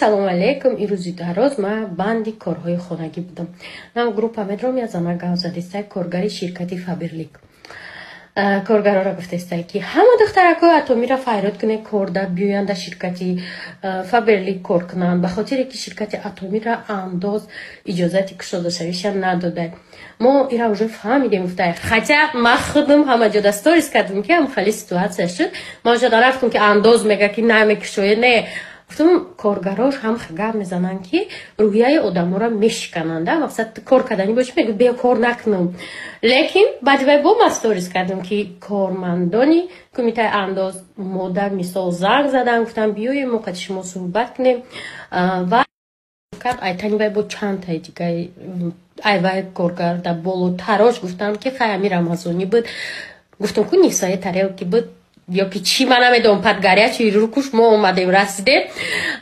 Салому алейкум. Ирӯзи дароз ма банди корҳои хонагӣ будам. Нам группа медром, я зана гав задистай, коргари ширкати «Фаберлик». Коргарора гуфтестай, ки ҳама духтаракҳои Атомиро файрод кунед, корда биёянд, дар ширкати «Фаберлик» кор кунанд, ба хотире ки ширкати Атомира андоз иҷозати кушодашавиша надода. Мо ира уже фаҳмидем, гуфтай. Хотя ма худам ҳама ҷода сторис кардам, ки ҳам хеле ситуация шуд. Ма уже нарафтам, ки андоз мега, ки намекушоед. Не, гуфтам, коргарош ҳам гап мезананд, ки рӯҳияи одаморо мешикананд. Мақсад, кор карданӣ боши, мегӯ, бе кор накунам. Лекин баъди вай бо ма сторис кардам, ки кормандони кумитаи андоз мода мисол занг задан, гуфтам, биёем, мо қати шумо суҳбат кунем. Ва кард айтани вай бо чандтаи дигаи айвай коргар дар болотарош гуфтам, ки хай, ами рамазонӣ буд, гуфтам, ку не в своей тарелке буд ё ки чӣ, ман намедонам, под горячий рукуш мо омадем, расидем.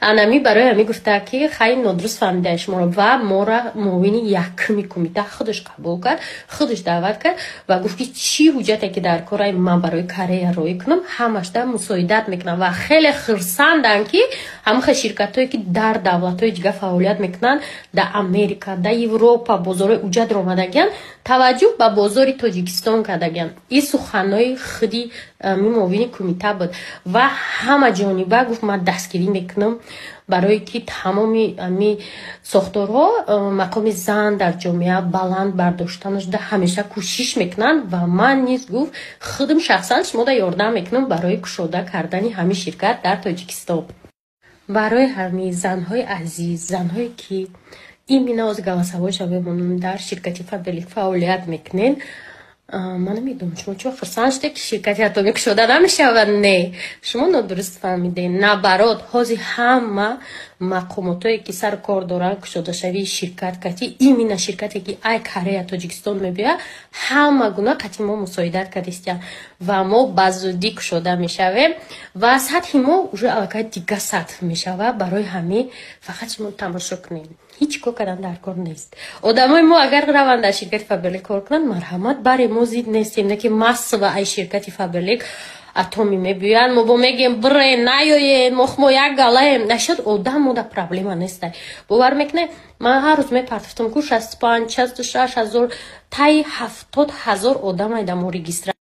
Анами барои ҳами гуфта, ки хай, нодуруст фаҳмида шуморо. Ва мора муовини якуми кумита худаш қабул кард, худаш даъват кард ва гуфт, ки чӣ ҳуҷҷате ки дар кораи ман барои Корея роӣ кунам, ҳамашда мусоидат мекунам. Ва хеле хурсанданд, ки ҳамаха ширкатҳое, ки дар давлатҳои дигар фаъолият мекунанд, дар Америка, дар Европа, бозорҳои уҷадро омадагиянд, таваҷҷӯҳ ба бозори Тоҷикистон кардагиянд. Ин суханҳои худи муовини кумита буд. Ва ҳама ҷониба гуфт, ман дастгирӣ мекунам, барое ки тамоми ами сохторҳо мақоми зан дар ҷомеа баланд бардоштанашда ҳамеша кӯшиш мекунанд. Ва ман низ, гуфт, худам шахсан шумода ёрдам мекунам барои кушода кардани ҳамин ширкат дар Тоҷикистон. Барои ҳамин, занҳои азиз, занҳое ки именно оз голосовойша мемонам, дар ширкати «Фаберлик» фаъолият мекунед, ман намедонам, шумо чо хурсанд шуде, ки ширкати Атомӣ кушода намешавад. Не, шумо нодуруст фаҳмидед. Наоборот, ҳозир ҳама мақомотое, ки сар кор доранд кушодашавии ширкат кати, именно ширкате, ки ай Корея Тоҷикистон мебиёяд, ҳама гуна қати мо мусоидат кардистиянд. Ва мо ба зудӣ кушода мешавем ва сатҳи мо уже аллакай дига сатҳ мешавад. Барои ҳамин фақат шумо тамошо кунед, ҳеҷ кор кардан дар кор нест. Одамои мо агар раванд, дар ширкати «Фаберлик» кор кунанд, марҳамат, баре мо зид нестем. Не ки массово ай ширкати «Фаберлик» Атоми мебиёянд, мо бо мегем, бире наёед, мо як галаем нашуд. Одам мода проблема нестай. Бовар мекунед, ман ҳар рӯз мепартофтам, ку 65, 66 ҳазор, таи 70 ҳазор одам айда мо регистрация.